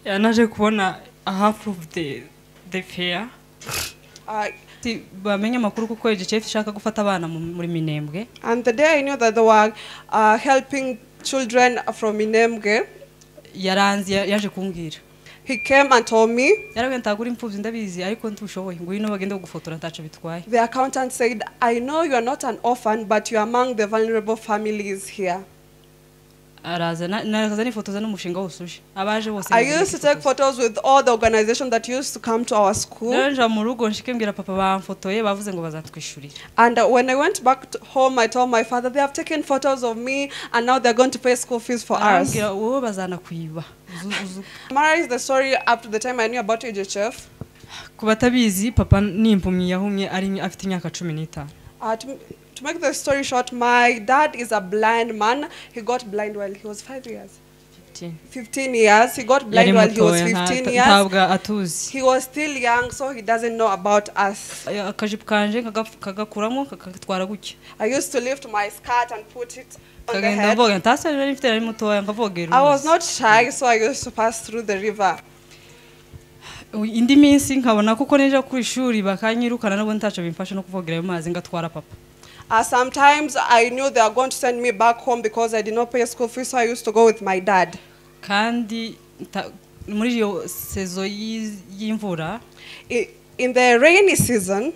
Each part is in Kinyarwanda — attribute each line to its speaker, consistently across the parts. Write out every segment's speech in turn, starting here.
Speaker 1: Naje kubona half of the fare. Bamenye amakuru kuko AGHF ishaka gufata abana muri Minembwe.
Speaker 2: And the day I knew that they were helping children from Minembwe,
Speaker 1: yaranze yaje kumbwira.
Speaker 2: He came and told me.
Speaker 1: Yarabwiye ntagura imfubyi ndabizi ariko ntushoboye ngwino bagende kugufotora ntaco bitwaye.
Speaker 2: The accountant said, I know you are not an orphan, but you are among the vulnerable families here.
Speaker 1: Araza naraza nifotoza n'umushinga wose uje. Abaje bose.
Speaker 2: I used to take photos with all the organizations that used to come to our school.
Speaker 1: Nje mu rugo nshike mbwira papa bamfotoye bavuze ngo bazatwishurira.
Speaker 2: And when I went back to home, I told my father they have taken photos of me and now they're going to pay school fees for us.
Speaker 1: Wowe bazana kwiba.
Speaker 2: Summarize the story up to the time I knew about AGHF.
Speaker 1: Kubatabizi papa ni impumyi yahumye ari afite imyaka 15.
Speaker 2: To make the story short, my dad is a blind man. He got blind while he was 5 years. 15 years. He got blind while he was 15 years. He was still young, so he doesn't know about us. I used to lift my skirt and put it on the head. I was not shy, so I used to pass through the river.
Speaker 1: Indi minsi nkabona kuko neja ku ishuri bakanyirukana nabo ntaco bimfasha no kuvogera ayo mazi ngatwara papa.
Speaker 2: Sometimes I knew they were going to send me back home because I did not pay school fees, so I used to go with my dad.
Speaker 1: Kandi muri iyo sezo y'imvura,
Speaker 2: in the rainy season,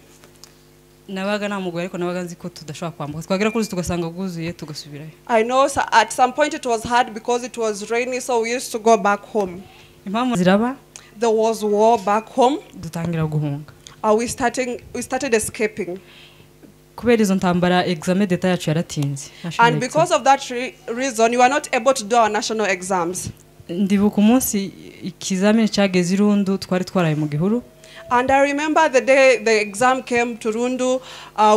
Speaker 1: nabaga namugoye ariko nabaga nzi ko tudashobora kwambuka twagera kuri tugasanga guzuye tugasubirayo.
Speaker 2: I know so at some point it was hard because it was rainy, so we used to go back home.
Speaker 1: Impamvu ziraba,
Speaker 2: there was war back home.
Speaker 1: Dutangira guhunga.
Speaker 2: We started escaping.
Speaker 1: Kubera izo ntambara examen d'etat yacu yaratinze.
Speaker 2: And because of that reason, you are not able to do our national exams.
Speaker 1: Ndibuka umunsi ikizamini cyageze Rundu twari twaraye mu gihuru.
Speaker 2: And I remember the day the exam came to Rundu,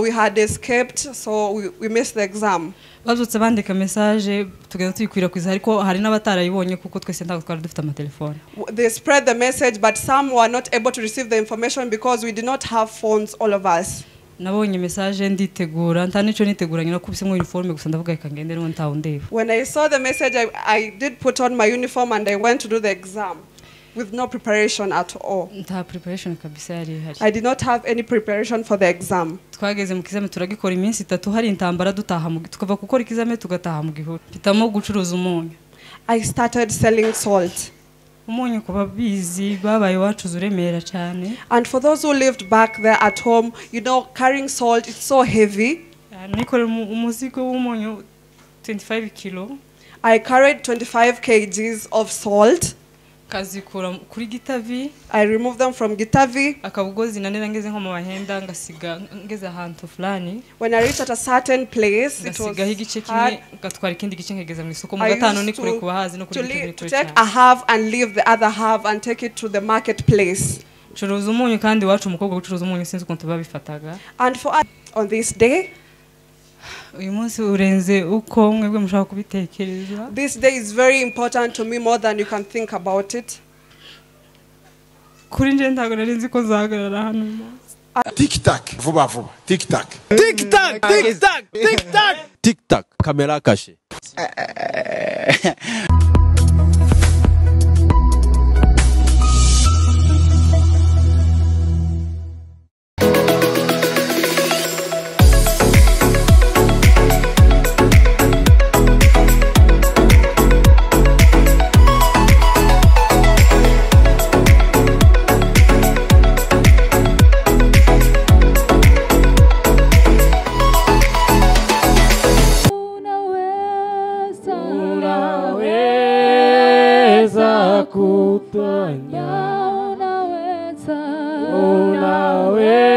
Speaker 2: we had escaped, so we missed the exam.
Speaker 1: Babyutse bandika message tugenda tuyikwirakwiza ariko hari n'abatarayibonye kuko twese ntabwo twari dufite amatelefone.
Speaker 2: They spread the message, but some were not able to receive the information because we did not have phones, all of us.
Speaker 1: Nabonye message nditegura nta nico niteguranye nakubise mu uniforme gusa ndavuga reka ngende n'uwo ntawo ndeba.
Speaker 2: When I saw the message, I did put on my uniform and I went to do the exam with no preparation at all.
Speaker 1: Nta preparation kabisa yari ihari.
Speaker 2: I did not have any preparation for the exam.
Speaker 1: Twageze mu kizame turagikora iminsi itatu hari intambara dutaha mu tukava gukora ikizame tugataha mu gihuru. Mpitamo gucuruza umunyu.
Speaker 2: I started selling salt.
Speaker 1: Umunyu kuba bizi babaye wacuze uremera cyane.
Speaker 2: And for those who lived back there at home, you know, carrying salt, it's so heavy.
Speaker 1: Nikorera umuzigo w'umunyu 25 kilo.
Speaker 2: I carried 25 kgs of salt.
Speaker 1: Kazikura kuri Gitavi.
Speaker 2: I removed them from Gitavi.
Speaker 1: Akabugozi nanera ngeze nko mu bahenda ngasiga ngeze ahantu fulani.
Speaker 2: When I reached at a certain place, it was
Speaker 1: igice kimwe ngatwara ikindi gice nkegeza mu isoko mu gatano ni kure kubahazi no kuri Gitavi.
Speaker 2: To take a half and leave the other half and take it to the marketplace.
Speaker 1: Curuza umunyu kandi wacu umukobwa gucuruza umunyu sinzi ukuntu babifataga.
Speaker 2: And for us on this day,
Speaker 1: uyu munsi urenze uko mwebwe mushaka kubitekereza.
Speaker 2: This day is very important to me more than you can think about it.
Speaker 1: Kuri nje ntago nari nzi ko nzahagarara hano.
Speaker 3: Tic tac, vuba vuba, tic tac.
Speaker 4: Tic tac, tic tac, tic tac.
Speaker 5: Tic tac, caméra cachée.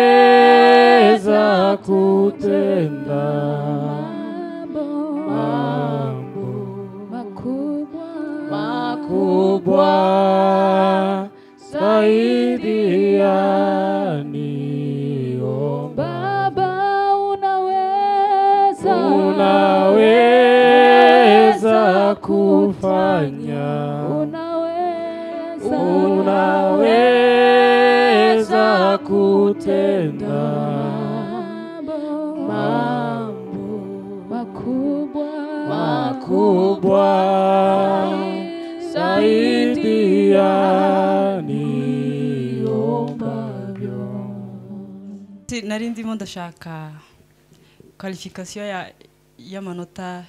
Speaker 6: Unaweza kutenda mambo makubwa zaidi ya niomba.
Speaker 7: Baba unaweza,
Speaker 6: unaweza kufanya, unaweza kutenda mambo makubwa zaidi ya
Speaker 1: Nari ndimo ndashaka qualification y'amanota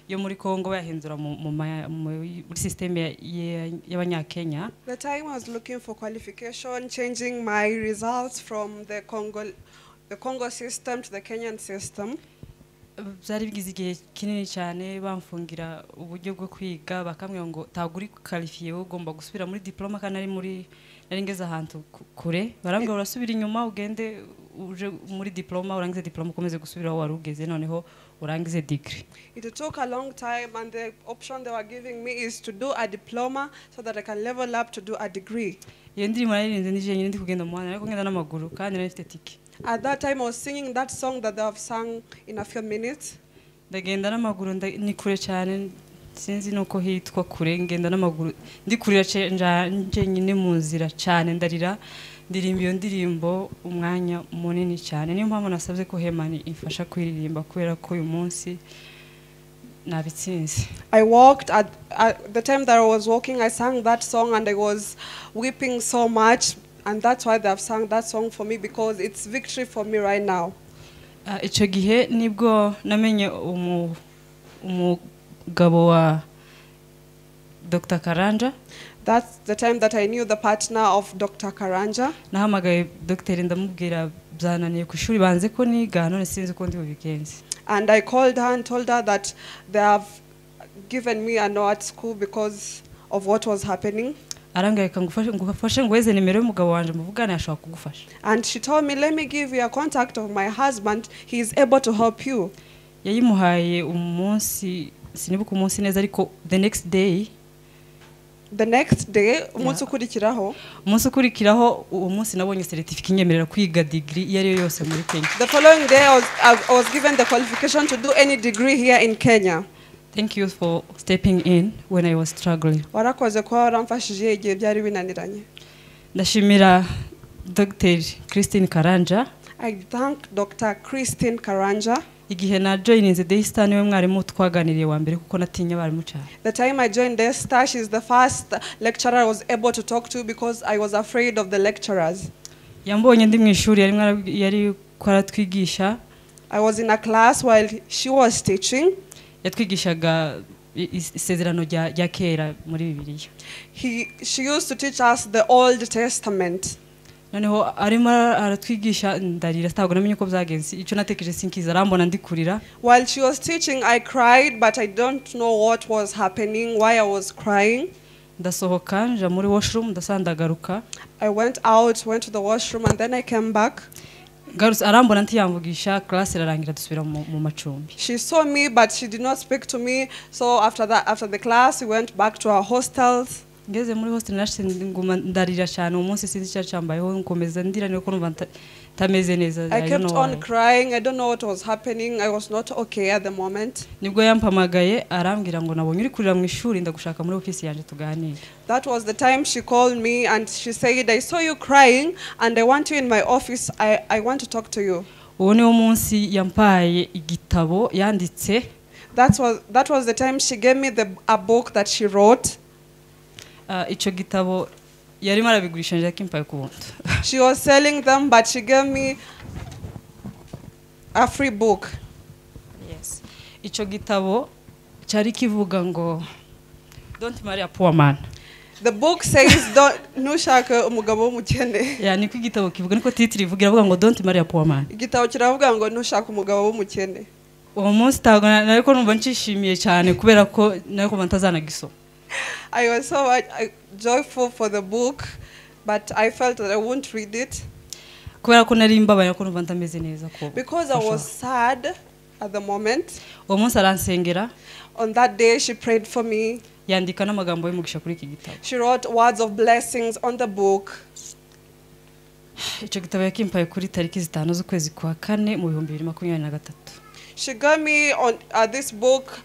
Speaker 1: yo muri Congo bayahindura muri system y'abanyakenya.
Speaker 2: The time I was looking for qualification, changing my results from the Congo system to the Kenyan system.
Speaker 1: Byari bigize igihe kinini cyane bamfungira uburyo bwo kwiga, bakambwira ngo ntabwo uri qualifié, ugomba gusubira muri diploma, kandi nari ngeze ahantu kure, barambwira urasubira inyuma ugende uje muri diploma, urangize diploma ukomeze gusubira aho wari ugeze, noneho urangize degree.
Speaker 2: It took a long time, and the option they were giving me is to do a diploma so that I can level up to do a degree.
Speaker 1: Iyo ndirimbo naririnze nije nyine ndi kugenda mu muhanda, ariko ngenda n'amaguru kandi nari mfite tike.
Speaker 2: At that time I was singing that song that they have sung in a few minutes.
Speaker 1: Ndagenda n'amaguru, ni kure cyane, sinzi nuko hitwa kure, ngenda n'amaguru ndi kurira njyenyine mu nzira cyane, ndarira, ndirimba iyo ndirimbo umwanya munini cyane. Niyo mpamvu nasabye ko Hemani imfasha kuririmba, kubera ko uyu munsi nabitsinze.
Speaker 2: I walked at the time that I was walking, I sang that song and I was weeping so much, and that's why they have sung that song for me, because it's victory for me right now.
Speaker 1: Icyo gihe nibwo namenye umugabo wa Dr. Karanja.
Speaker 2: That's the time that I knew the partner of Dr. Karanja.
Speaker 1: Nahamagaye Dr. ndamubwira byananiye ku ishuri banze ko niga, none sinzi uko ndi bubigenze.
Speaker 2: And I called her and told her that they have given me a no at school because of what was happening.
Speaker 1: Arambwira ngufashe nguheze nimero y'umugabo wanje muvugane, ashobora kugufasha.
Speaker 2: And she told me, let me give you a contact of my husband, he is able to help you.
Speaker 1: Yayimuhaye umunsi, sinibuka umunsi neza, ariko the next day.
Speaker 2: The next day, umunsi ukurikiraho.
Speaker 1: Umunsi ukurikiraho, uwo munsi nabonye certificate inyemerera kwiga degree iyo ari yo yose muri Kenya.
Speaker 2: The following day I was given the qualification to do any degree here in Kenya.
Speaker 1: Thank you for stepping in when I was struggling.
Speaker 2: Warakoze kuba waramfashije igihe byari binaniranye.
Speaker 1: Ndashimira Dr. Christine Karanja.
Speaker 2: I thank Dr. Christine Karanja.
Speaker 1: Igihe na joininze Daystar, niwe mwarimu twaganiriye wa mbere, kuko natinya abarimu cyane.
Speaker 2: The time I joined Daystar, she's the first lecturer I was able to talk to because I was afraid of the lecturers.
Speaker 1: Yambonye ndi mu ishuri, yari kwaratwigisha.
Speaker 2: I was in a class while she was teaching.
Speaker 1: Yatwigishaga isezerano rya kera muri Bibiliya.
Speaker 2: She used to teach us the Old Testament.
Speaker 1: Noneho arimo aratwigisha ndarira, ntabwo namenye uko byagenze, icyo natekereje sinkiza, arambona ndi kurira.
Speaker 2: While she was teaching I cried, but I don't know what was happening, why I was crying.
Speaker 1: Ndasohoka nja muri washroom, ndasandagaruka.
Speaker 2: I went out, went to the washroom, and then I came back.
Speaker 1: Garutse arambona ntiyamvugisha, class irarangira dusubira mu macumbi.
Speaker 2: She saw me but she did not speak to me, so after that, after the class we went back to our hostels.
Speaker 1: Ngeze muri hostel nashe nguma ndarira cyane, umunsi sinzi icyacambayeho, nkomeza ndira niko numva ntameze neza.
Speaker 2: I kept on crying, I don't know what was happening, I was not okay at the moment.
Speaker 1: Nibwo yampamagaye arambwira ngo nabonye uri kurira mu ishuri, ndagushaka muri office yanje tuganire.
Speaker 2: That was the time she called me and she said, I saw you crying and I want you in my office, I want to talk to you.
Speaker 1: Uwo niwo munsi yampaye igitabo yanditse.
Speaker 2: That was the time she gave me a book that she wrote.
Speaker 1: Icyo gitabo yarimo arabigurisha nje akimpaye ku buntu.
Speaker 2: She was selling them, but she gave me a free book.
Speaker 1: Yes. Icyo gitabo cyari kivuga ngo don't marry a poor man.
Speaker 2: The book says don't ntushake umugabo w'umukene.
Speaker 1: Yeah, niko igitabo kivuga, niko title ivuga, iravuga ngo don't marry a poor man.
Speaker 2: Igitabo kiravuga ngo ntushake umugabo w'umukene.
Speaker 1: Uwo munsi ntabwo nariko numva nshishimiye cyane, kubera ko nariko ntazanagisoma.
Speaker 2: I was so joyful for the book, but I felt that I wouldn't read it.
Speaker 1: Kubera ko nari mbabaye ko numva ntameze neza ko.
Speaker 2: Because I was sad at the moment.
Speaker 1: Uwo munsi aransengera.
Speaker 2: On that day she prayed for me.
Speaker 1: Yandika n'amagambo y'umugisha kuri iki gitabo.
Speaker 2: She wrote words of blessings on the book.
Speaker 1: Icyo gitabo yakimpaye kuri tariki 5 z'ukwezi kwa 4 mu 2023.
Speaker 2: She got me on this book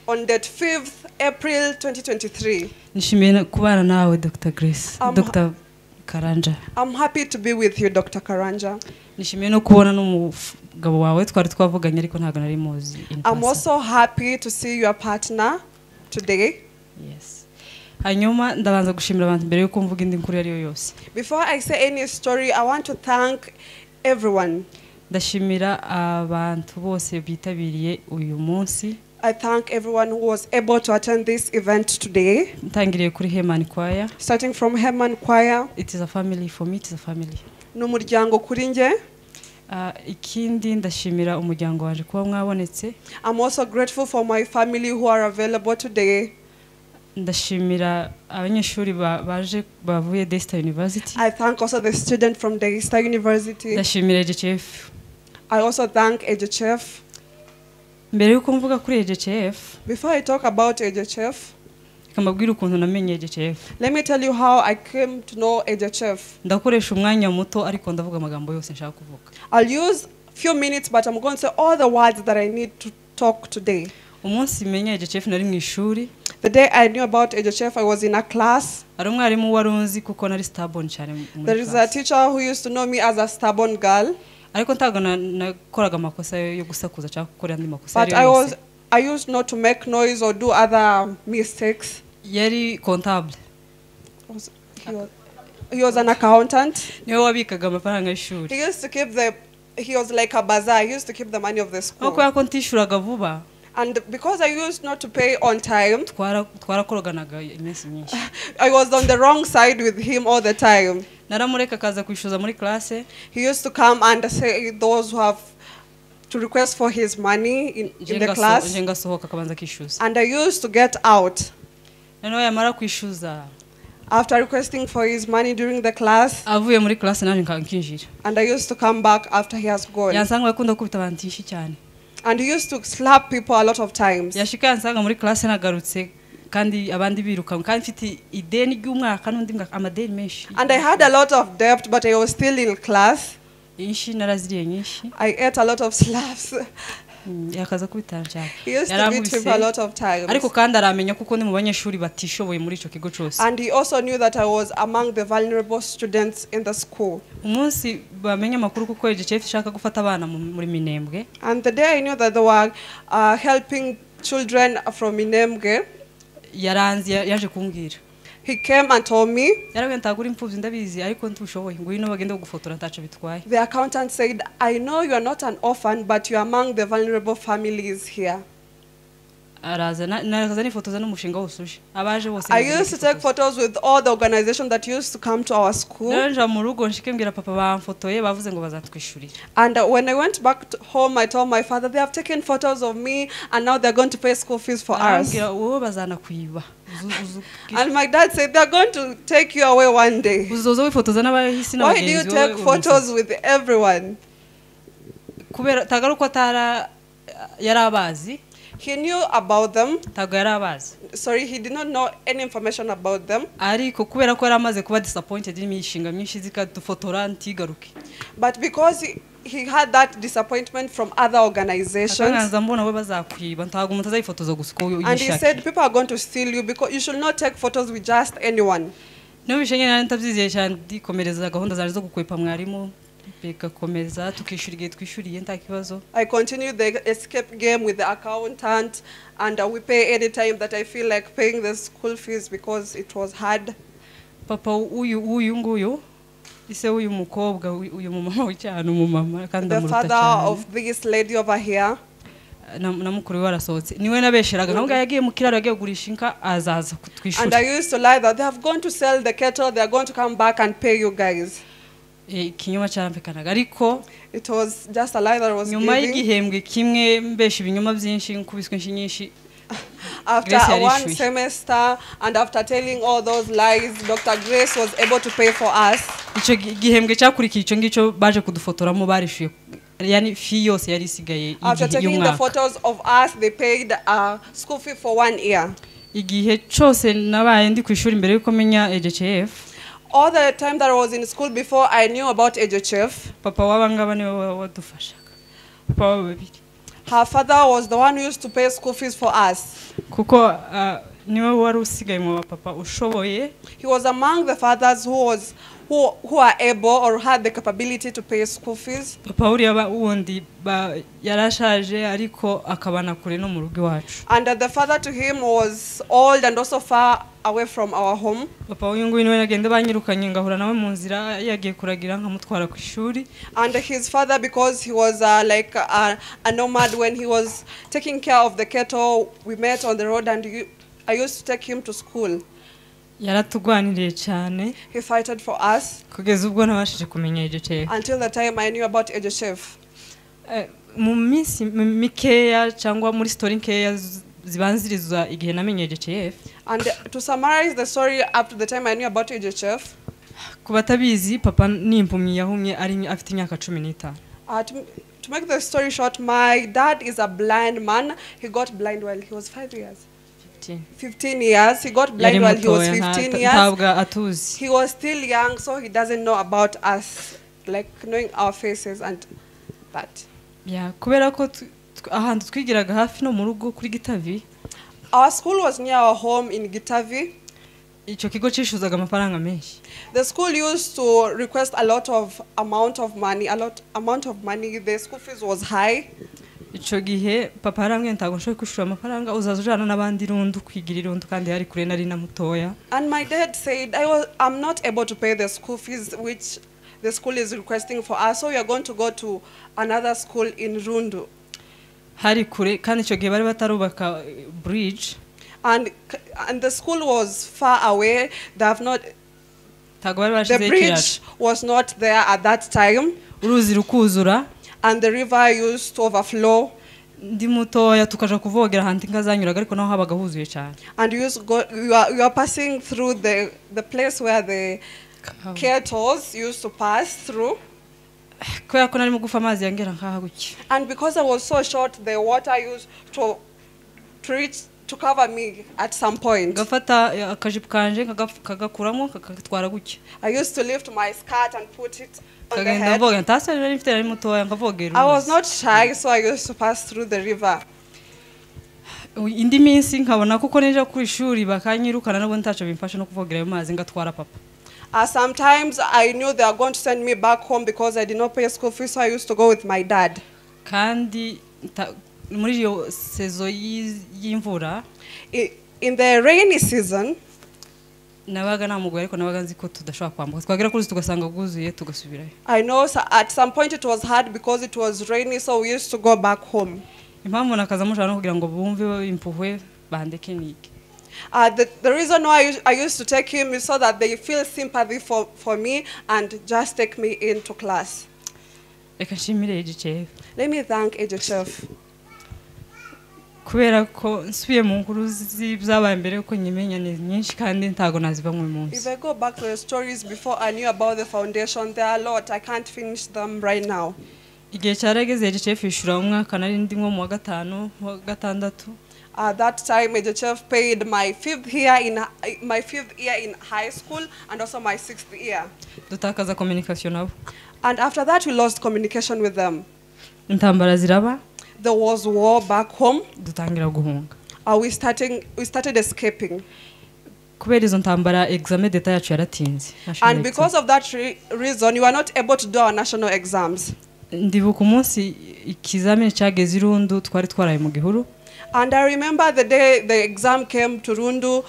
Speaker 2: on that 5th April 2023.
Speaker 1: Nishimiye kubana nawe Dr. Grace, Dr. Karanja.
Speaker 2: I'm happy to be with you, Dr. Karanja.
Speaker 1: Nishimiye no kubona n'umugabo wawe twari twavuganye ariko ntago nari muzi in person.
Speaker 2: I'm also happy to see your partner today.
Speaker 1: Yes. Hanyuma ndabanza gushimira abantu mbere yuko mvuga indi nkuru yari yo yose.
Speaker 2: Before I say any story, I want to thank everyone.
Speaker 1: Ndashimira abantu bose bitabiriye uyu munsi.
Speaker 2: I thank everyone who was able to attend this event today.
Speaker 1: Ntangiriye kuri Heman Choir.
Speaker 2: Starting from Heman Choir.
Speaker 1: It is a family for me, it is a family.
Speaker 2: Ni umuryango kuri njye.
Speaker 1: Ikindi ndashimira umuryango wanje kuba mwabonetse.
Speaker 2: I'm also grateful for my family who are available today.
Speaker 1: Ndashimira abanyeshuri baje bavuye Daystar University.
Speaker 2: I thank also the student from Daystar University.
Speaker 1: Ndashimira EGCF.
Speaker 2: I also thank EGCF.
Speaker 1: Mbere yuko mvuga kuri EGCF,
Speaker 2: before I talk about EGCF,
Speaker 1: reka mbabwire ukuntu namenye EGCF.
Speaker 2: Let me tell you how I came to know EGCF.
Speaker 1: Ndakoresha umwanya muto ariko ndavuga amagambo yose nshaka kuvuga.
Speaker 2: I'll use few minutes, but I'm going to say all the words that I need to talk today.
Speaker 1: Umunsi menye EGCF nari mu ishuri.
Speaker 2: The day I knew about EGCF, I was in a class.
Speaker 1: Ari umwarimu warunzi kuko nari stubborn cyane muri class.
Speaker 2: There is a teacher who used to know me as a stubborn girl.
Speaker 1: Ariko ntago nakoraga amakosa yo gusakuza cyangwa gukora andi makosa.
Speaker 2: But I used not to make noise or do other mistakes.
Speaker 1: Yari comptable.
Speaker 2: He was an accountant.
Speaker 1: Niwe wabikaga amafaranga y'ishuri.
Speaker 2: He used to keep the, he was like a bazaar. He used to keep the money of the school.
Speaker 1: Nko yako ntishuraga vuba.
Speaker 2: And because I used not to pay on time,
Speaker 1: twarakoroganaga iminsi myinshi.
Speaker 2: I was on the wrong side with him all the time.
Speaker 1: Naramureka akaza kwishyuza muri classe.
Speaker 2: He used to come and say those who have to request for his money in the class.
Speaker 1: Nje ngasohoka akabanza akishyuza.
Speaker 2: And I used to get out.
Speaker 1: Noneho yamara kwishyuza,
Speaker 2: after requesting for his money during the class,
Speaker 1: avuye muri classe naje nkinjira.
Speaker 2: And I used to come back after he has gone.
Speaker 1: Yansanga akunda kubita abantu inshi cyane.
Speaker 2: And he used to slap people a lot of times.
Speaker 1: Yashika yansanga muri classe nagarutse kandi abandi biruka kandi mfite ideni ry'umwaka n'undi amadeni menshi.
Speaker 2: And I had a lot of debt, but I was still in class.
Speaker 1: Inshi naraziriye nyinshi.
Speaker 2: I ate a lot of slaps.
Speaker 1: Yakaza kubitana cyane.
Speaker 2: He used to beat people a lot of times.
Speaker 1: Ariko kandi aramenya kuko ndi mu banyeshuri batishoboye muri ico kigo cyose.
Speaker 2: And he also knew that I was among the vulnerable students in the school.
Speaker 1: Umunsi bamenye amakuru kuko EGCF ishaka gufata abana muri Minembwe.
Speaker 2: And the day I knew that they were helping children from Minembwe,
Speaker 1: yaranze yaje kumbwira.
Speaker 2: He came and told me.
Speaker 1: Yarabwiye ntagura imfubyi ndabizi ariko ntushoboye ngwino bagende kugufotora ntaco bitwaye.
Speaker 2: The accountant said, I know you are not an orphan, but you are among the vulnerable families here.
Speaker 1: Araza naraza nifotoza n'umushinga wose uje. Abaje bose.
Speaker 2: I used to take photos with all the organizations that used to come to our school.
Speaker 1: Nanje mu rugo nshike mbwira papa bamfotoye bavuze ngo bazatwishurira.
Speaker 2: And when I went back to home, I told my father they have taken photos of me and now they are going to pay school fees for us.
Speaker 1: Arambwira wowe bazanakwiba.
Speaker 2: And my dad said they are going to take you away one day.
Speaker 1: Uzoza wifotoza n'abahisi
Speaker 2: n'abagenzi. Why do you take photos with everyone?
Speaker 1: Kubera tagaruko atara yarabazi.
Speaker 2: He knew about them.
Speaker 1: Ntago yarabazi.
Speaker 2: Sorry, he did not know any information about them.
Speaker 1: Ariko kubera ko yaramaze kuba disappointed n'imishinga myinshi zikadufotora ntigaruke.
Speaker 2: But because he had that disappointment from other organizations.
Speaker 1: Akanza mbona we bazakwiba ntago umuntu azayifotoza gusa uko yishakiye.
Speaker 2: And he said people are going to steal you because you should not take photos with just anyone.
Speaker 1: Numvise nyine ntabyizeye cyane ndikomereza gahunda zanje zo gukwepa mwarimu. Bigakomeza tukishura igihe twishuriye nta kibazo.
Speaker 2: I continue the escape game with the accountant and we pay any time that I feel like paying the school fees because it was hard.
Speaker 1: Papa uyu nguyu ise uyu mukobwa uyu mumama w'icyana umumama kandi
Speaker 2: ndamuruta cyane. The father of this lady over here.
Speaker 1: Na mukuru we arasohotse niwe nabesheraga nabwo yagiye mu kiraro yagiye kugurisha inka azaza kutwishura.
Speaker 2: And I used to lie that they have gone to sell the cattle, they are going to come back and pay you guys.
Speaker 1: Ikinyoma cyaramvikanaga ariko
Speaker 2: it was just a lie that was
Speaker 1: nyuma
Speaker 2: giving.
Speaker 1: Y'igihembwe kimwe mbesha ibinyoma byinshi nkubiswe inshi nyinshi.
Speaker 2: After one semester and after telling all those lies, Dr. Grace was able to pay for us.
Speaker 1: Icyo gihembwe cyakurikiye icyo ngicyo baje kudufotoramo barishuye yani fee yose yari isigaye
Speaker 2: After taking the photos of us, they paid school fee for 1 year.
Speaker 1: Igihe cyose nabaye ndi ku ishuri mbere yuko menya EGCF.
Speaker 2: All the time that I was in school before I knew about EGCF,
Speaker 1: papa wabangaba niwe wadufashaga. Papa babiri.
Speaker 2: Her father was the one who used to pay school fees for us.
Speaker 1: Kuko Niwe wari usigaye mu bapapa ushoboye.
Speaker 2: He was among the fathers who are able or had the capability to pay school fees.
Speaker 1: Papa uriya wundi yarashaje ariko akabana kure no mu rugo iwacu.
Speaker 2: And the father to him was old and also far away from our home.
Speaker 1: Papa uyu nguyu niwe nagenda banyirukanye ngahura nawe mu nzira yagiye kuragira nkamutwara ku ishuri.
Speaker 2: And his father, because he was like a nomad, when he was taking care of the cattle, we met on the road and I used to take him to school.
Speaker 1: Yaratugwaniriye cyane.
Speaker 2: He fighted for us.
Speaker 1: Kugeza ubwo nabashije kumenya AGHF.
Speaker 2: Until the time I knew about AGHF.
Speaker 1: Mu minsi mikeya cyangwa muri story nkeya zibanziriza igihe namenye AGHF.
Speaker 2: And to summarize the story up to the time I knew about AGHF.
Speaker 1: Ku batabizi, papa ni impumyi yahumye ari afite imyaka 15.
Speaker 2: To make the story short, my dad is a blind man. He got blind while he was 5 years. 15 years. He got blind while he was 15 years. He was still young, so he doesn't know about us, like knowing our faces and that.
Speaker 1: Yeah, kubera ko ahantu twigiraga hafi no mu rugo kuri Gitavi.
Speaker 2: Our school was near our home in Gitavi.
Speaker 1: Icyo kigo cishuzaga amafaranga menshi.
Speaker 2: The school used to request a lot of amount of money, a lot amount of money. The school fees was high.
Speaker 1: Icyo gihe papa yarambwiye ntabwo nshoboye kwishura amafaranga, uzaza ujana n'abandi Rundu kwigira Rundu kandi yari kure nari na mutoya.
Speaker 2: And my dad said I'm not able to pay the school fees which the school is requesting for us, so we are going to go to another school in Rundu.
Speaker 1: Hari kure kandi icyo gihe bari batarubaka bridge.
Speaker 2: And the school was far away. They have not, the bridge was not there at that time.
Speaker 1: Uruzi rukuzura.
Speaker 2: And the river used to overflow.
Speaker 1: Ndi mutoya tukaja kuvogera ahantu inka zanyuraga ariko naho habaga huzuye cyane.
Speaker 2: And you used to go, you are passing through the place where the cattle used to pass through.
Speaker 1: Kubera ko nari mugufa amazi yangera nkaha gutya.
Speaker 2: And because I was so short, the water used to reach to cover me at some point.
Speaker 1: Gafata akajipo kanje kagakuramo kakatwara gutya.
Speaker 2: I used to lift my skirt and put it on the head. I was not shy, so I used to pass through the river.
Speaker 1: Indi minsi nkabona kuko neja ku ishuri bakanyirukana nabo ntaco bimfasha no kuvogera ayo mazi ngatwara papa.
Speaker 2: Sometimes I knew they were going to send me back home because I did not pay school fees, so I used to go with my dad.
Speaker 1: Kandi muri iyo sezo y'imvura,
Speaker 2: in the rainy season,
Speaker 1: nabaga namugoye ariko nabaga nzi ko tudashobora kwambuka, twagera kuri tugasanga guzuye tugasubirayo.
Speaker 2: I know at some point it was hard because it was rainy, so we used to go back home.
Speaker 1: Impamvu nakaza mushaka no kugira ngo bumve impuhwe bandeke nige.
Speaker 2: The reason why I used to take him is so that they feel sympathy for me and just take me into class.
Speaker 1: Reka nshimire AGHF.
Speaker 2: Let me thank AGHF.
Speaker 1: Kubera ko nsubiye mu nkuru z'ibyabaye mbere ko nyimenya ni nyinshi kandi ntago naziva mu munsi.
Speaker 2: If I go back to the stories before I knew about the foundation, there are a lot. I can't finish them right now.
Speaker 1: Igihe cyarageze AGHF ishura umwaka nari ndi nko mu wa gatanu, wa gatandatu.
Speaker 2: At that time, AGHF paid my fifth year in high school and also my sixth year.
Speaker 1: Dutakaza communication nabo.
Speaker 2: And after that, we lost communication with them.
Speaker 1: Intambara ziraba.
Speaker 2: There was war back home.
Speaker 1: Dutangira guhunga.
Speaker 2: We started escaping.
Speaker 1: Kubera izo ntambara examen d'etat yacu yaratinze.
Speaker 2: And because of that reason, we were not able to do our national exams.
Speaker 1: Ndibuka umunsi ikizamini cyageze i Rundu twari twaraye mu gihuru.
Speaker 2: And I remember the day the exam came to Rundu,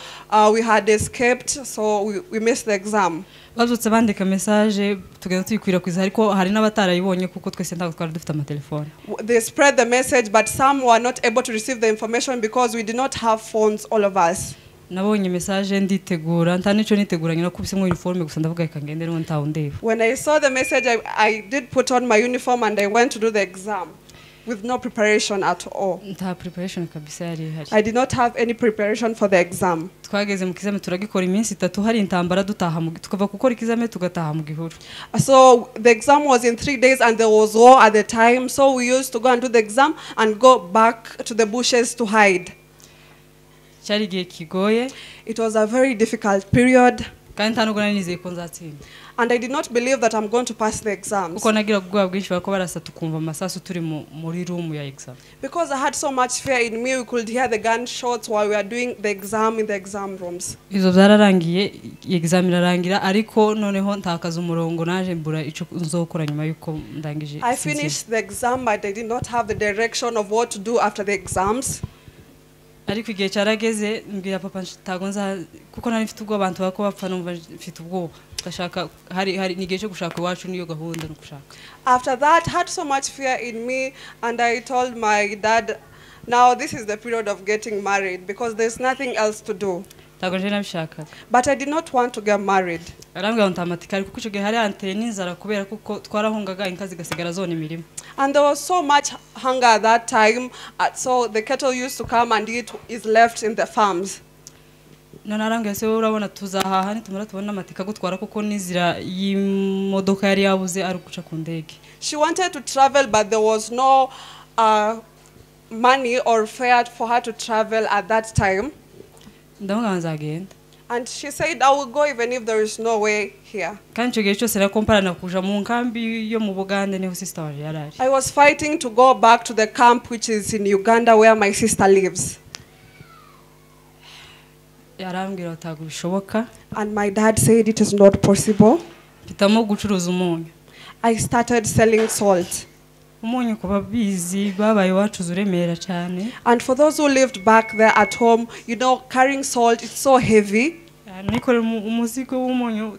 Speaker 2: we had escaped, so we missed the exam.
Speaker 1: Babyutse bandika message tugenda tuyikwirakwiza ariko hari n'abatarayibonye kuko twese ntabwo twari dufite amatelefone.
Speaker 2: They spread the message, but some were not able to receive the information because we did not have phones, all of us.
Speaker 1: Nabonye message nditegura nta nico niteguranye nakubise mu uniforme gusa ndavuga reka ngende rero ntaho ndeba.
Speaker 2: When I saw the message, I did put on my uniform and I went to do the exam with no preparation at all.
Speaker 1: Nta preparation kabisa yari ihari.
Speaker 2: I did not have any preparation for the exam.
Speaker 1: Twageze mu kizame turagikora iminsi itatu hari intambara dutaha mu tukava gukora ikizame tugataha mu gihuru.
Speaker 2: So the exam was in 3 days and there was war at the time, so we used to go and do the exam and go back to the bushes to hide.
Speaker 1: Cyari igihe kigoye.
Speaker 2: It was a very difficult period.
Speaker 1: Kandi nta nubwo nari nizeye ko nzatsinda.
Speaker 2: And I did not believe that I'm going to pass the exams.
Speaker 1: Kuko nagira ubwoba bwinshi bako barasa tukumva amasasu turi muri room ya exam.
Speaker 2: Because I had so much fear in me, we could hear the gunshots while we were doing the exam in the exam rooms.
Speaker 1: Izo byararangiye, exam irarangira, ariko noneho ntakaza umurongo, naje mbura ico nzokora nyuma yuko ndangije.
Speaker 2: I finished the exam, but I did not have the direction of what to do after the exams.
Speaker 1: Ariko igihe cyarageze mbwira papa ntago nza, kuko nari mfite ubwoba abantu bako bapfa, numva mfite ubwoba ndashaka, hari nigihe cyo gushaka iwacu, niyo gahunda no gushaka.
Speaker 2: After that, I had so much fear in me, and I told my dad, now this is the period of getting married because there's nothing else to do.
Speaker 1: Ntago nje nabishakaga.
Speaker 2: But I did not want to get married.
Speaker 1: Arambwira ngo ntamatikari, kuko icyo gihe hari anteye n'inzara kubera kuko twarahungaga inka zigasigara zona imirima.
Speaker 2: And there was so much hunger at that time, so the cattle used to come and eat is left in the farms.
Speaker 1: None arambwira se urabona tuzahaha nitumara tubona amatika gutwara, kuko n'inzira y'imodoka yari yabuze ari guca ku ndege.
Speaker 2: She wanted to travel, but there was no money or fare for her to travel at that time.
Speaker 1: Ndamubwira nzagenda.
Speaker 2: And she said, I will go even if there is no way here.
Speaker 1: Kandi icyo gihe cyose nakomparana kuja mu nkambi yo mu Bugande niho sister wanje yari ari.
Speaker 2: I was fighting to go back to the camp which is in Uganda where my sister lives.
Speaker 1: Yarambwira ntabwo bishoboka.
Speaker 2: And my dad said it is not possible.
Speaker 1: Mpitamo gucuruza umunyu.
Speaker 2: I started selling salt.
Speaker 1: Umunyu ku babizi babaye iwacu uremera cyane.
Speaker 2: And for those who lived back there at home, you know, carrying salt, it's so heavy.
Speaker 1: Nikorera umuzigo w'umunyu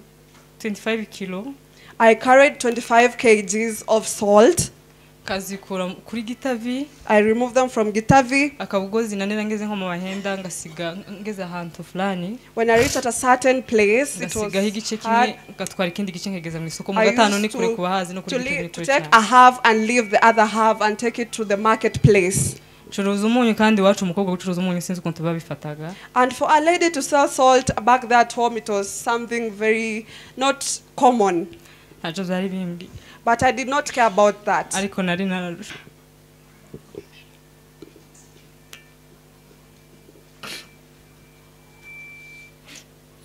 Speaker 1: 25 kilo.
Speaker 2: I carried 25 kgs of salt.
Speaker 1: Kazikura kuri Gitavi.
Speaker 2: I removed them from Gitavi.
Speaker 1: Akabugozi nanira ngeze nko mu bahenda ngasiga ngeze ahantu fulani.
Speaker 2: When I reached at a certain place, it was
Speaker 1: ngasigaho igice kimwe ngatwara ikindi gice nkegeza mu isoko mu gatano ni kure kubahazi no kuri Gitavi
Speaker 2: to take a half and leave the other half and take it to the marketplace.
Speaker 1: Curuza umunyu kandi wacu umukobwa gucuruza umunyu sinzi ukuntu babifataga.
Speaker 2: And for a lady to sell salt back there at home, it was something very not common.
Speaker 1: Ntacyo byari bimbwiye.
Speaker 2: But I did not care about that.
Speaker 1: Ariko nari nararusha.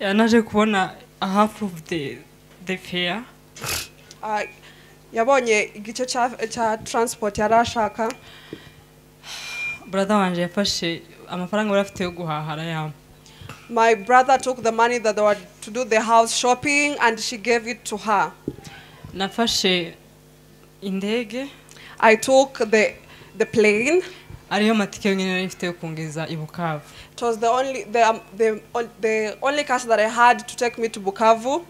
Speaker 1: Yanaje kubona a half of the fare.
Speaker 2: Yabonye igice cha transport yarashaka.
Speaker 1: Brother wanje yafashe amafaranga bari afite yo guhaha arayampa.
Speaker 2: My brother took the money that they were to do the house shopping and she gave it to her.
Speaker 1: Nafashe indege.
Speaker 2: I took the plane.
Speaker 1: Ariyo matike yonyine nari mfite yo kungeza i Bukavu.
Speaker 2: It was the only cash that I had to take me to Bukavu.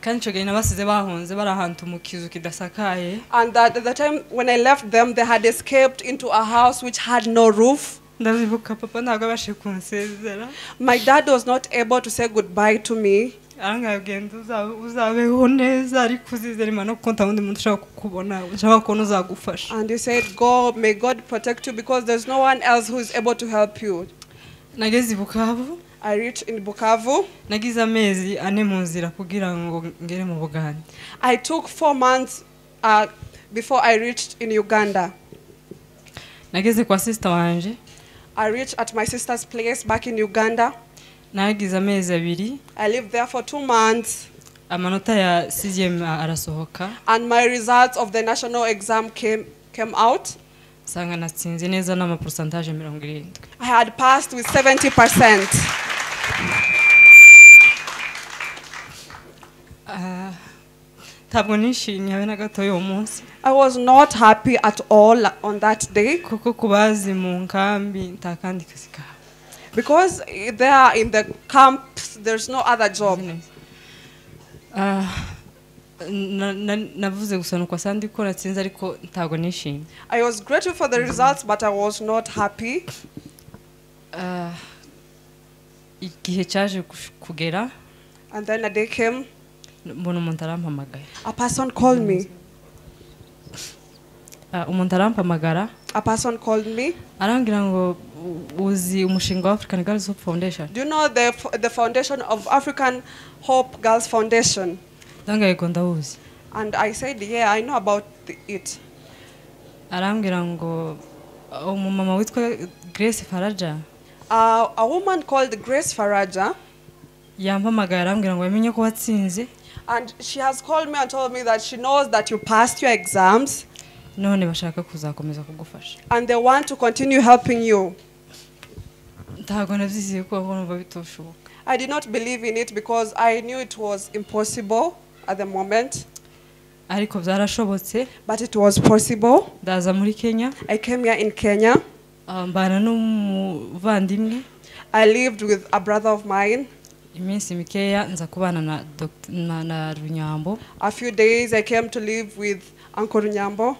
Speaker 1: Kandi icyo gihe nabasize bahunze bari ahantu mu kizu kidasakaye.
Speaker 2: And that at the time when I left them, they had escaped into a house which had no roof.
Speaker 1: Ndabibuka papa ntabwo abashe kunsezera.
Speaker 2: My dad was not able to say goodbye to me.
Speaker 1: Arangagenda uzabeho neza ariko uzizere Imana kuko nta wundi muntu ushaka kukubona ushaka kubona uzagufasha.
Speaker 2: And he said, go, may God protect you because there's no one else who is able to help you.
Speaker 1: Nageze i Bukavu.
Speaker 2: I reached in Bukavu.
Speaker 1: Nagize amezi ane mu nzira kugira ngo ngere mu Bugande.
Speaker 2: I took 4 months before I reached in Uganda.
Speaker 1: Nageze kwa sister wanje.
Speaker 2: I reached at my sister's place back in Uganda.
Speaker 1: Nagize amezi abiri.
Speaker 2: I lived there for 2 months.
Speaker 1: Amanota ya CGM arasohoka.
Speaker 2: And my results of the national exam came out.
Speaker 1: Nsanga natsinze neza n'ama pourcentage 70.
Speaker 2: I had passed with 70%.
Speaker 1: Ntabwo nishimye habe na gato uwo munsi.
Speaker 2: I was not happy at all on that day.
Speaker 1: Kuko kubazi mu nkambi nta kandi kazi kawe.
Speaker 2: Because there in the camps there's no other job.
Speaker 1: Navuze gusa nuko sandi ko natsinze ariko ntago nishimye.
Speaker 2: I was grateful for the results, but I was not happy.
Speaker 1: Igihe cyaje kugera.
Speaker 2: And then a day came.
Speaker 1: Mbona umuntu arampamagaye.
Speaker 2: A person called me.
Speaker 1: Umuntu arampamagara.
Speaker 2: A person called me.
Speaker 1: Arambwira ngo uzi umushinga wa African Girls Hope Foundation.
Speaker 2: Do you know the foundation of African Hope Girls Foundation?
Speaker 1: Ndanga yego ndawuzi.
Speaker 2: And I said, yeah, I know about it.
Speaker 1: Arambwira ngo umumama witwa Grace Faraja.
Speaker 2: A woman called Grace Faraja.
Speaker 1: Yampamagaye arambwira ngo yamenye ko watsinze.
Speaker 2: And she has called me and told me that she knows that you passed your exams.
Speaker 1: None bashaka kuzakomeza kugufasha.
Speaker 2: And they want to continue helping you.
Speaker 1: Ntago navyizeye ko numva bitoshoboka.
Speaker 2: I did not believe in it because I knew it was impossible at the moment.
Speaker 1: Ariko byarashobotse.
Speaker 2: But it was possible.
Speaker 1: Ndaza muri Kenya.
Speaker 2: I came here in Kenya.
Speaker 1: Mbana n'umuvandimwe.
Speaker 2: I lived with a brother of mine.
Speaker 1: Iminsi mikeya nza kubana na Dr. na Runyambo.
Speaker 2: A few days I came to live with Uncle Runyambo.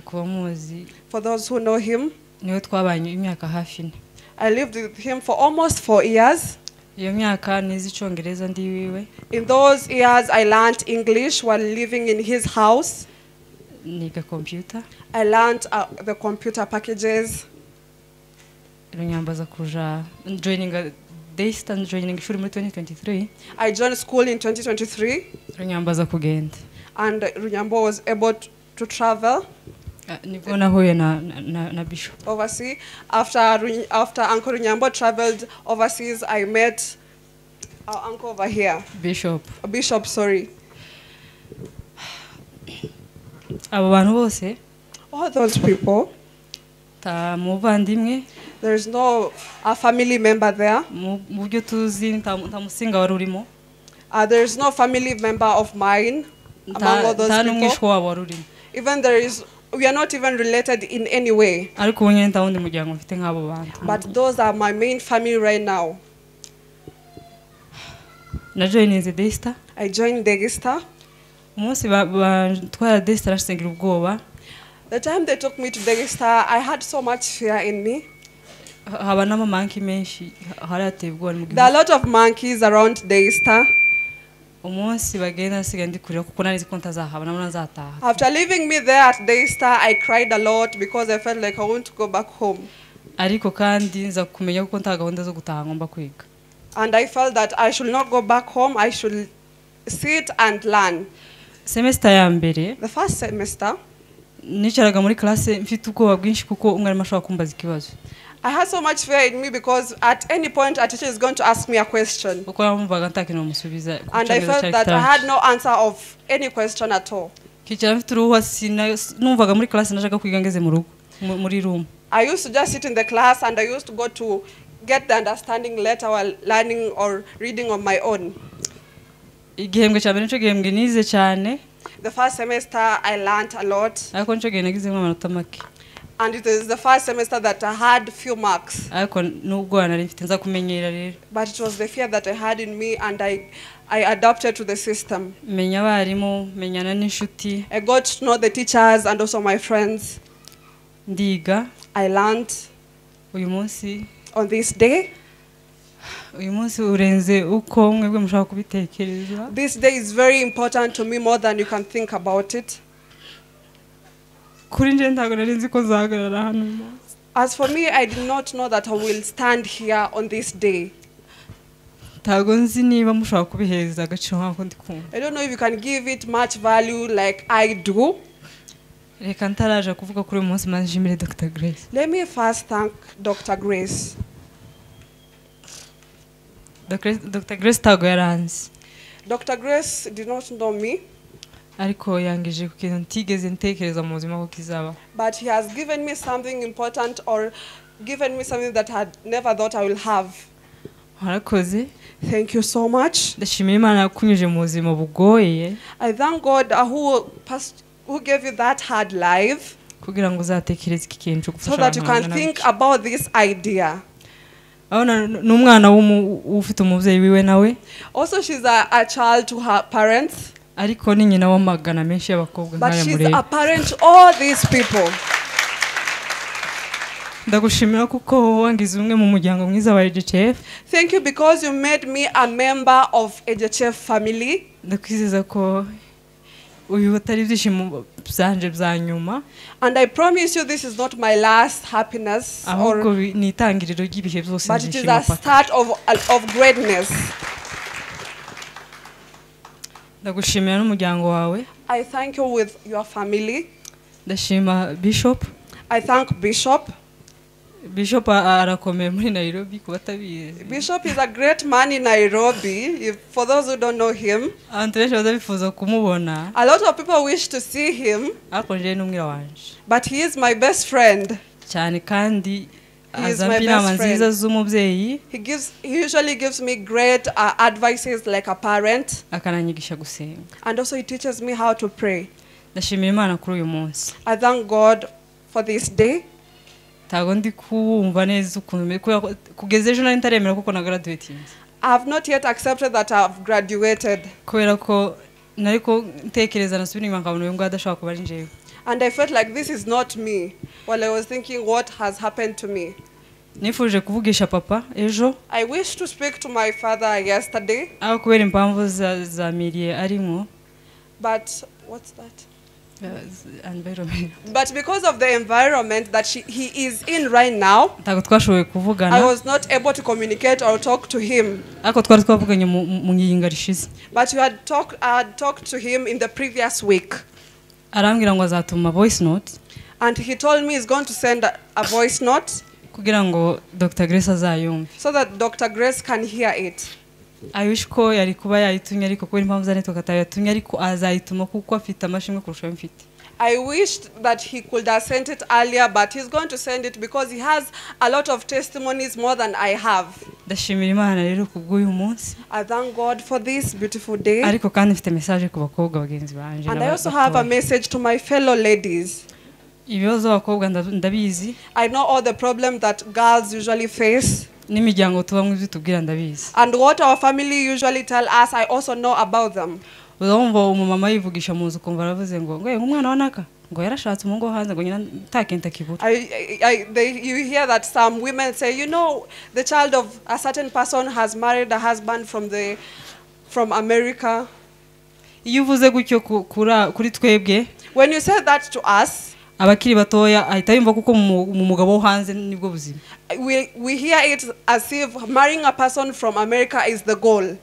Speaker 1: Kuba muzi.
Speaker 2: For those who know him.
Speaker 1: Niwe twabanye imyaka hafi ine.
Speaker 2: I lived with him for almost 4 years.
Speaker 1: Iyo myaka nize Icyongereza ndi wiwe.
Speaker 2: In those years I learned English while living in his house.
Speaker 1: Niga computer.
Speaker 2: I learned the computer packages.
Speaker 1: Runyambo aza kuja joining Daystar, joining ishuri muri 2023.
Speaker 2: I joined school in 2023.
Speaker 1: Runyambo aza kugenda.
Speaker 2: And Runyambo was able to travel.
Speaker 1: Nibwo nahuye na Bishop.
Speaker 2: Overseas. After Uncle Runyambo traveled overseas, I met our uncle over here.
Speaker 1: Bishop.
Speaker 2: Bishop, sorry.
Speaker 1: Abo bantu bose.
Speaker 2: All those people.
Speaker 1: Ta muvandimwe.
Speaker 2: There is no a family member there.
Speaker 1: Mu byo tuzi nta musinga wari urimo.
Speaker 2: There is no family member of mine among all those
Speaker 1: nta
Speaker 2: people.
Speaker 1: n'umwishwa wabo wari urimo.
Speaker 2: Even there is, we are not even related in any way.
Speaker 1: Ariko ubu nyine nta wundi muryango mfite nk'abo bantu.
Speaker 2: But those are my main family right now.
Speaker 1: Na joininze Daystar.
Speaker 2: I joined Daystar.
Speaker 1: Umunsi batwara Daystar ashingira ubwoba.
Speaker 2: The time they took me to Daystar, I had so much fear in me.
Speaker 1: Haba n'amamanki menshi harateye ubwoba mu gihugu.
Speaker 2: There are a lot of monkeys around Daystar.
Speaker 1: Umunsi bagenda nsiga ndi kurira kuko nari ko ntazahaba nabona nzataha.
Speaker 2: After leaving me there at Daystar, I cried a lot because I felt like I want to go back home.
Speaker 1: Ariko kandi nza kumenya ko nta gahunda zo gutaha ngomba kwiga.
Speaker 2: And I felt that I should not go back home, I should sit and learn.
Speaker 1: Semester ya mbere.
Speaker 2: The first semester.
Speaker 1: Nicaraga muri classe mfite ubwoba bwinshi kuko umwarimu ashobora kumbaza ikibazo.
Speaker 2: I had so much fear in me because at any point a teacher is going to ask me a question.
Speaker 1: And
Speaker 2: I felt that I had no answer of any question at all. I used to just sit in the class and I used to go to get the understanding later while learning or reading on my own. The first semester I learned a lot. And it is the first semester that I had few marks. But it was the fear that I had in me, and I adapted to the system. I got to know the teachers and also my friends. I learned on this day. This day is very important to me, more than you can think about it. As for me, I did not know that I will stand here on this day. I don't know if you can give it much value like I do. Let me first thank Dr. Grace.
Speaker 1: Dr. Grace ntago yaranzi.
Speaker 2: Dr. Grace did not know me.
Speaker 1: Ariko yangije ku kintu ntigeze ntekereza mu buzima ko kizaba.
Speaker 2: But he has given me something important, or given me something that I had never thought I will have.
Speaker 1: Warakoze.
Speaker 2: Thank you so much.
Speaker 1: Ndashimira Imana yakunyuje mu buzima bugoye.
Speaker 2: I thank God who gave you that hard life.
Speaker 1: Kugira ngo uzatekereze iki kintu cyo gufasha
Speaker 2: so that you
Speaker 1: abantu
Speaker 2: can
Speaker 1: bangana
Speaker 2: think
Speaker 1: gutya.
Speaker 2: About this idea.
Speaker 1: Abona n'umwana ufite umubyeyi wiwe nawe.
Speaker 2: Also she's a child to her parents.
Speaker 1: Ariko ni nyina w'amagana menshi y'abakobwa
Speaker 2: But
Speaker 1: nk'aya
Speaker 2: she's
Speaker 1: mureba.
Speaker 2: a parent to all these people.
Speaker 1: Ndagushimira kuko wangize umwe mu muryango mwiza wa AGHF.
Speaker 2: Thank you because you made me a member of AGHF family.
Speaker 1: Ndakwizeza ko uyu atari ibyishimo byanje bya nyuma.
Speaker 2: And I promise you this is not my last happiness,
Speaker 1: ahubwo ni itangiriro ry'ibihe byose
Speaker 2: but it is
Speaker 1: nzishima
Speaker 2: a
Speaker 1: paka.
Speaker 2: start of greatness.
Speaker 1: Ndagushimira n'umuryango wawe.
Speaker 2: I thank you with your family.
Speaker 1: Ndashima Bishop.
Speaker 2: I thank Bishop.
Speaker 1: Bishop arakomeye muri Nairobi ku batabizi.
Speaker 2: Bishop is a great man in Nairobi. For those who don't know him,
Speaker 1: abantu benshi bazabifuza kumubona.
Speaker 2: A lot of people wish to see him.
Speaker 1: Ariko nje n'umwira wanje.
Speaker 2: But he is my best friend.
Speaker 1: Cyane kandi
Speaker 2: He is my best friend.
Speaker 1: Z'umubyeyi.
Speaker 2: He usually gives me great advices like a parent.
Speaker 1: Akananyigisha gusenga.
Speaker 2: And also he teaches me how to pray.
Speaker 1: Ndashimira Imana kuri uyu munsi.
Speaker 2: I thank God for this day.
Speaker 1: Ntago ndi kumva neza ukuntu kugeza ejo nari ntaremera kuko na graduating.
Speaker 2: I have not yet accepted that I have graduated.
Speaker 1: Kubera ko nariko ntekereza nasubira inyuma nkabona uyu ngo adashobora kuba ari njyewe.
Speaker 2: And I felt like this is not me. While I was thinking what has happened to me.
Speaker 1: Nifuje kuvugisha papa ejo.
Speaker 2: I wish to speak to my father yesterday.
Speaker 1: Aho kubera impamvu za mirie arimo.
Speaker 2: But what's that?
Speaker 1: Environment.
Speaker 2: But because of the environment that he is in right now,
Speaker 1: ntago twashoboye kuvugana.
Speaker 2: I was not able to communicate or talk to him.
Speaker 1: Ariko twari twavuganye mu ngingo rishize.
Speaker 2: But I had talked to him in the previous week.
Speaker 1: Arambwira ngo azatuma voice note.
Speaker 2: And he told me he's going to send a voice note.
Speaker 1: Kugira ngo Dr. Grace azayumve.
Speaker 2: So that Dr. Grace can hear it.
Speaker 1: I wish ko yari kuba yayitumye ariko kubera impamvu za network atayatumye ariko azayituma kuko afite amashimwe kurusha mfite.
Speaker 2: I wished that he could have sent it earlier, but he's going to send it because he has a lot of testimonies more than I have.
Speaker 1: Ndashimira Imana rero kubw'uyu munsi.
Speaker 2: I thank God for this beautiful day.
Speaker 1: Ariko kandi mfite message ku bakobwa bagenzi banje.
Speaker 2: And I also have a message to my fellow ladies.
Speaker 1: Ibibazo abakobwa ndabizi.
Speaker 2: I know all the problems that girls usually face.
Speaker 1: N'imiryango tubamwe ibyo tubwira ndabizi.
Speaker 2: And what our family usually tell us, I also know about them.
Speaker 1: Uzumva umumama yivugisha mu nzu kumva aravuze ngo ngo umwana wa naka ngo yarashatse umuhungu wo hanze ngo nyina ntakintu akibura.
Speaker 2: You hear that some women say, you know, the child of a certain person has married a husband from America.
Speaker 1: Iyo uvuze gutyo kuri twebwe,
Speaker 2: when you say that to us,
Speaker 1: abakiri batoya ahita yumva kuko mu mugabo wo hanze nibwo buzima.
Speaker 2: We hear it as if marrying a person from America is the goal.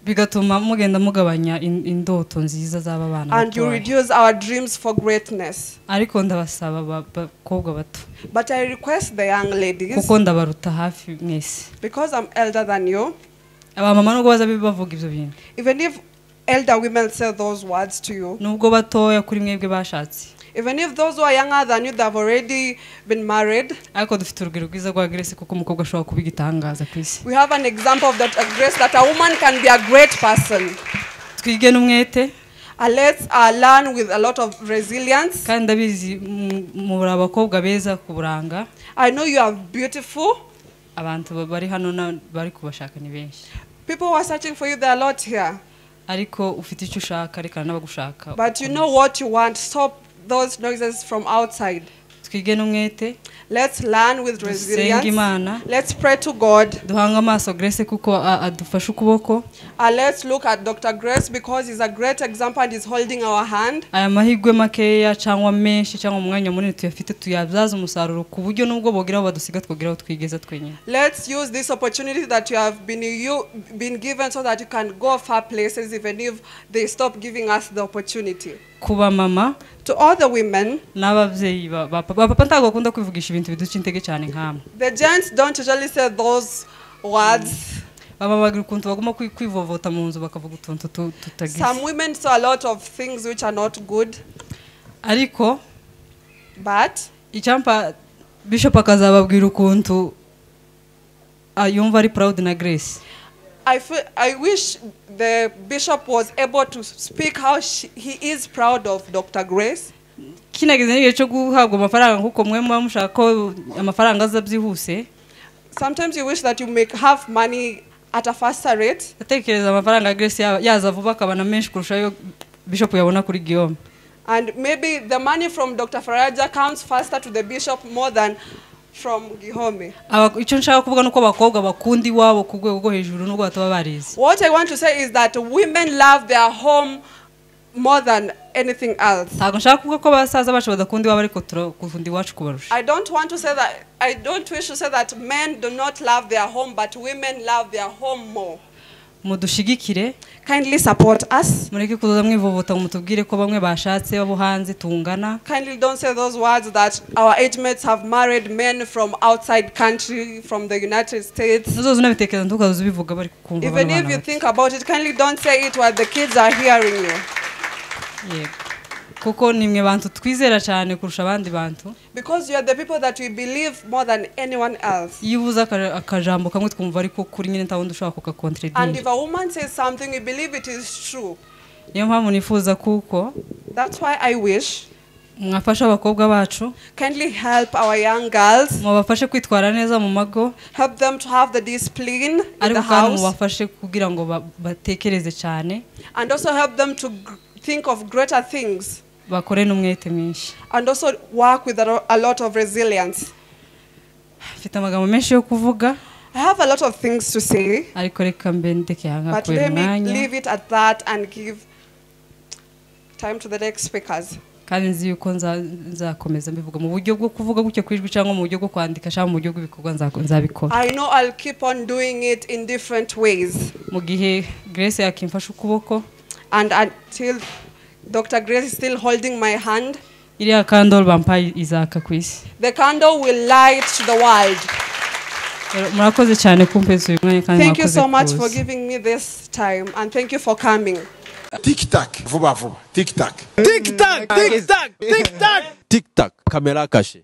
Speaker 1: Bigatuma mugenda mugabanya indoto nziza z'aba bana.
Speaker 2: And you reduce our dreams for greatness.
Speaker 1: Ariko ndabasaba bakobwa bato.
Speaker 2: But I request the young ladies.
Speaker 1: Kuko ndabaruta hafi mwese.
Speaker 2: Because I'm elder than you.
Speaker 1: Aba mama nubwo baza bavuga ibyo bintu.
Speaker 2: Even if elder women say those words to you.
Speaker 1: Nubwo batoya kuri mwebwe bashatse.
Speaker 2: Even if those who are younger than you, they have already been married.
Speaker 1: Ariko dufite urugero rwiza rwa Grace kuko umukobwa ashobora kuba igitangaza ku isi.
Speaker 2: We have an example of that Grace, that a woman can be a great person.
Speaker 1: Twige n'umwete.
Speaker 2: Let's learn with a lot of resilience.
Speaker 1: Kandi ndabizi muri abakobwa beza kuburanga.
Speaker 2: I know you are beautiful.
Speaker 1: Abantu bari hano bari kubashaka ni benshi.
Speaker 2: People who are searching for you, there are a lot here.
Speaker 1: Ariko ufite icyo ushaka reka n'abagushaka.
Speaker 2: But you know what you want. Stop those noises from outside.
Speaker 1: Twige n'umwete.
Speaker 2: Let's learn with resilience. Let's pray to God.
Speaker 1: Duhanga amaso Grace kuko adufasha ukuboko.
Speaker 2: Let's look at Dr. Grace because he's a great example and he's holding our hand.
Speaker 1: Aya mahirwe makeya cyangwa menshi cyangwa umwanya munini tuyafite tuyabyaza umusaruro ku buryo nubwo bogeraho badusiga twogeraho twigeza twenyine.
Speaker 2: Let's use this opportunity that you have been given so that you can go far places even if they stop giving us the opportunity.
Speaker 1: Kuba mama,
Speaker 2: to all the women,
Speaker 1: n'ababyeyi ba papa ntago bakunda kwivugisha ibintu biduca intege cyane nkamwe.
Speaker 2: The gents don't usually say those words.
Speaker 1: Baba bagira ukuntu baguma kwivovota mu nzu bakavuga utuntu tutagize.
Speaker 2: Some women saw a lot of things which are not good.
Speaker 1: Ariko
Speaker 2: but
Speaker 1: icyampa Bishop akazababwira ukuntu yumva ari proud na Grace.
Speaker 2: I wish the bishop was able to speak how he is proud of Dr. Grace.
Speaker 1: Kinageze n'igihe cyo guhabwa amafaranga kuko mwe muba mushaka ko amafaranga aza byihuse.
Speaker 2: Sometimes you wish that you may have money at a faster rate.
Speaker 1: Atekereza amafaranga Grace yaza vuba akabana menshi kurusha ayo bishop yabona kuri Guillaume.
Speaker 2: And maybe the money from Dr. Faraja comes faster to the bishop more than from Gihome.
Speaker 1: Icyo nshaka kuvuga nuko abakobwa bakunda iwabo ku rwego rwo hejuru nubwo bataba barize.
Speaker 2: What I want to say is that women love their home more than anything else.
Speaker 1: Ntabwo nshaka kuvuga ko abasaza bacu badakunda iwabo ariko turakunda iwacu kubarusha.
Speaker 2: I don't want to say that, I don't wish to say that men do not love their home, but women love their home more.
Speaker 1: Mudushigikire.
Speaker 2: Kindly support us.
Speaker 1: Mureke kuza mwivovota ngo mutubwire ko bamwe bashatse babo hanze tungana.
Speaker 2: Kindly don't say those words that our age mates have married men from outside country, from the United States.
Speaker 1: Nuzoza unabitekereza ntukazoza ubivuga bari kukumva
Speaker 2: Even
Speaker 1: bano
Speaker 2: if
Speaker 1: bana
Speaker 2: you
Speaker 1: bato.
Speaker 2: Think about it, kindly don't say it while the kids are hearing you.
Speaker 1: Yego. Kuko nimwe bantu twizera cyane kurusha abandi bantu.
Speaker 2: Because you are the people that we believe more than anyone else.
Speaker 1: Iyo uvuze akajambo kamwe twumva ariko kuri nyine nta wundi ushobora
Speaker 2: And
Speaker 1: kukakontredire.
Speaker 2: if a woman says something, we believe it is true.
Speaker 1: Niyo mpamvu nifuza kuko
Speaker 2: That's why I wish
Speaker 1: mwafasha abakobwa bacu,
Speaker 2: kindly help our young girls,
Speaker 1: mubafashe kwitwara neza mu mago,
Speaker 2: help them to have the discipline in the
Speaker 1: ariko kandi
Speaker 2: house,
Speaker 1: mubafashe kugira ngo batekereze cyane,
Speaker 2: and also help them to think of greater things,
Speaker 1: bakore n'umwete mwinshi.
Speaker 2: and also work with a lot of resilience.
Speaker 1: Mfite amagambo menshi yo kuvuga.
Speaker 2: I have a lot of things to say,
Speaker 1: ariko reka mbe ndeke aha ngaha
Speaker 2: but
Speaker 1: kubera
Speaker 2: let me
Speaker 1: umwanya.
Speaker 2: leave it at that and give time to the next speakers.
Speaker 1: Kandi nzi yuko nzakomeza mbivuga mu buryo bwo kuvuga gutyo ku ijwi cyangwa mu buryo bwo kwandika cyangwa mu buryo bw'ibikorwa nzabikora.
Speaker 2: I know I'll keep on doing it in different ways.
Speaker 1: Mu gihe Grace yakimfasha ukuboko,
Speaker 2: And until Dr. Grace is still holding my hand,
Speaker 1: iriya candle bampaye izaka ku isi.
Speaker 2: The candle will light the world.
Speaker 1: Murakoze cyane kumpeza uyu mwanya kandi
Speaker 2: Thank you
Speaker 1: mwakoze
Speaker 2: so much for
Speaker 1: kuza.
Speaker 2: giving me this time, and thank you for coming.
Speaker 3: Tic tac, vuba vuba. Tic tac.
Speaker 4: Tic tac, tic tac, tic tac.
Speaker 5: Tic tac, caméra cachée.